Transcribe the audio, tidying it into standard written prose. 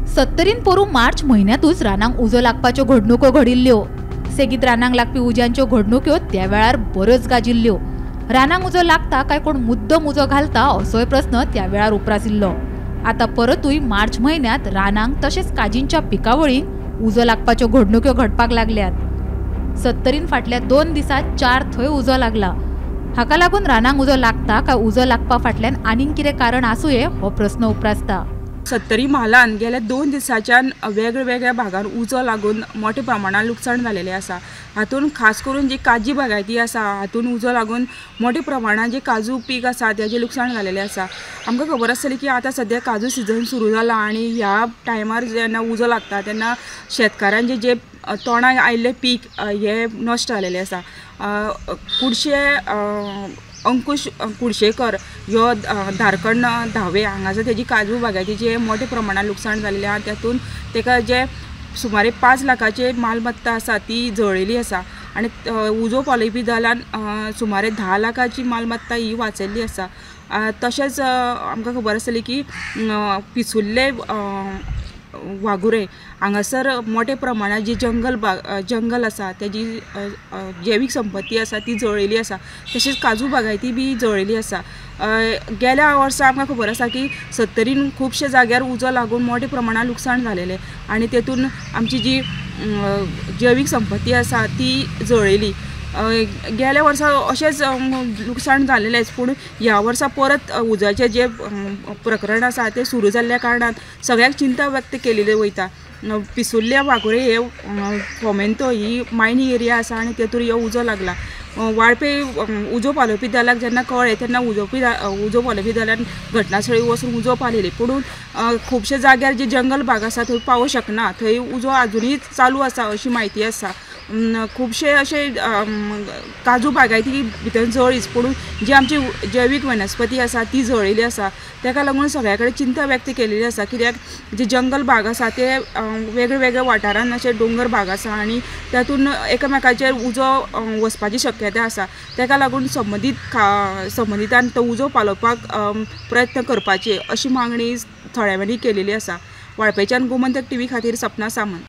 सत्तरीन पोरूं मार्च म्हयन्यांतूच रानांक उजो लागपाच्यो घडणुको घडिल्ल्यो. सेगीत रानांक लागपी उज्यांच्यो घडणुक्यो त्या वेळार बऱ्योच गाजिल्ल्यो. रानांक उजो लागता काय कोण मुद्दम उजो घालता असोय प्रस्न त्या वेळार उप्रासिल्लो. आतां परतूय मार्च म्हयन्यांत रानांक तशेंच काजींच्या पिकावळींक उजो लागपाच्यो घडणुक्यो घडपाक लागल्यात. सत्तरीन फाटल्या 2 दिसांत 4 थंय उजो लागला. हाका लागून रानांक उजो लागता काय उजो लागपा फाटल्यान आनीक कितें कारण आसुये हो प्रस्न उप्रासता. सत्तरी म्हालान गेल्या 2 दिसांच्यान वेगळ्या भागार उजो लागून मोठ्या प्रमाणान लुकसाण जालेलें आसा. हातून खास करून जी काजी बागायती आसा हातून उजो लागून मोठ्या प्रमाणान जे काजू पीक आसा तेजें लुकसाण जालेलें आसा. आमकां खबर आसतली की आतां सद्या काजू सिजन सुरू जाला आनी ह्या टायमार जेन्ना उजो लागता तेन्ना शेतकारांचें जे तोंडाक आयिल्लें पीक हें नश्ट जालेलें आसा. कुडशे अंकुश कुडशेकर ह्यो धारकण धावे हांगासर तेजी काजू बागायतीचें मोठ्या प्रमाणान लुकसाण जालेलें आसा. तातूंत ताका जे सुमारे 5 लाखाचे मालमत्ता आसा ती जळिल्ली आसा आनी उजो पालोवपी दलान सुमारे 10 लाखाची मालमत्ता ही वाचयल्ली आसा. तशेंच आमकां खबर आसतली की पिसुल्ले वाघुरे हांगासर मोठ्या प्रमाणात जी जंगल आसा तेजी जैवीक संपत्ती आसा ती जळिल्ली आसा. तशेंच काजू बागायती बी जळिल्ली आसा. गेल्या वर्सा आमकां खबर आसा की सत्तरीन खुबशे जाग्यार उजो लागून मोठ्या प्रमाणात लुकसाण जालेलें आनी तेतून आमची जी जैवीक संपत्ती आसा ती जळिल्ली. गेल्या वर्सा अशेंच लुकसाण जालेलेंच, पूण ह्या वर्सा परत उज्याचें जें प्रकरण आसा तें सुरू जाल्ल्या कारणान सगळ्यांक चिंता व्यक्त केलेली वयता. पिसुल्ल्या वाघुरे हे फोमेंतो ही मायनींग एरिया आसा आनी तेतूर हो उजो लागला. वाळपे उजो पालोवपी दलाक जेन्ना कळ्ळें तेन्ना उजो पालोवपी दलान घटनास्थळी वचून उजो पालयली, पूण खुबशे जाग्यार जे जंगल भाग आसा थंय पावोंक शकना, थंय उजो आजुनूय चालू आसा अशी म्हायती आसा. खुबशे अशे काजू बागायती भितर जळीच, पूण जी आमची जैवीक वनस्पती आसा ती जळिल्ली आसा. ताका लागून सगळ्या कडेन चिंता व्यक्त केलेली आसा कित्याक जे जंगल भाग आसा ते वेगळे वेगळे वाठारान अशे दोंगर भाग आसा आनी तातूंत एकामेकाचेर उजो वचपाची शक्यता आसा. ताका लागून संबंदितान तो उजो पालोवपाक प्रयत्न करपाचे अशी मागणी थळाव्यांनी केलेली आसा. वाळपयच्यान गोमंतक टीव्ही खातीर सपना सामंत.